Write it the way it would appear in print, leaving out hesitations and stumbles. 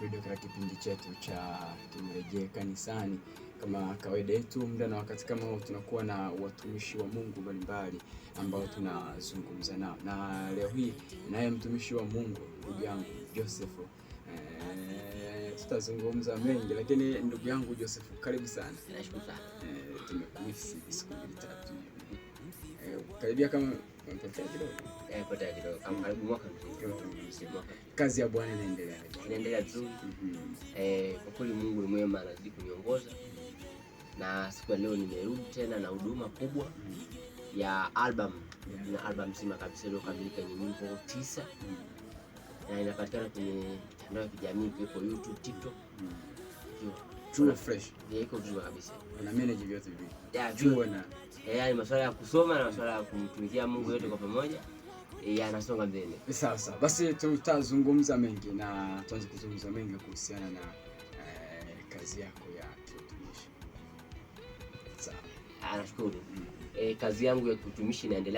Radio katika kipindi chetu cha Tumrejee Kanisani. Kama kawaida yetu, muda na wakati kama huu tunakuwa na watumishi wa Mungu mbalimbali ambao tunazungumza nao, na leo hii naye mtumishi wa Mungu ndugu yangu Joseph. Tutazungumza mengi, lakini ndugu yangu Joseph, karibu sana. Nashukuru sana. Tumekumisi siku mbili tatu hivi. Karibia kama umepotea kidogo. Potea kidogo kama karibu mwaka mzima. Mwaka mzima. Mwaka. Kazi ya Bwana inaendelea. Inaendelea vizuri. Kwa kweli Mungu ni mwema, anazidi kuniongoza na siku ya leo nimerudi tena na huduma kubwa ya album. Na album nzima kabisa iliyokamilika yenye nyimbo 9 na inapatikana kwenye mitandao ya kijamii ikiwepo YouTube, TikTok. Chuo fresh. Yeah, iko vizuri kabisa. Una manage vyote viwili. Yeah, Chuo na yaani masuala ya kusoma na masuala ya kumtumikia Mungu yote kwa pamoja. Anasonga mbele. Sawa sawa. Basi tutazungumza mengi na tuanze kuzungumza mengi kuhusiana na kazi yako ya kiutumishi. Sawa. Nashukuru. Kazi yangu ya kiutumishi inaendelea.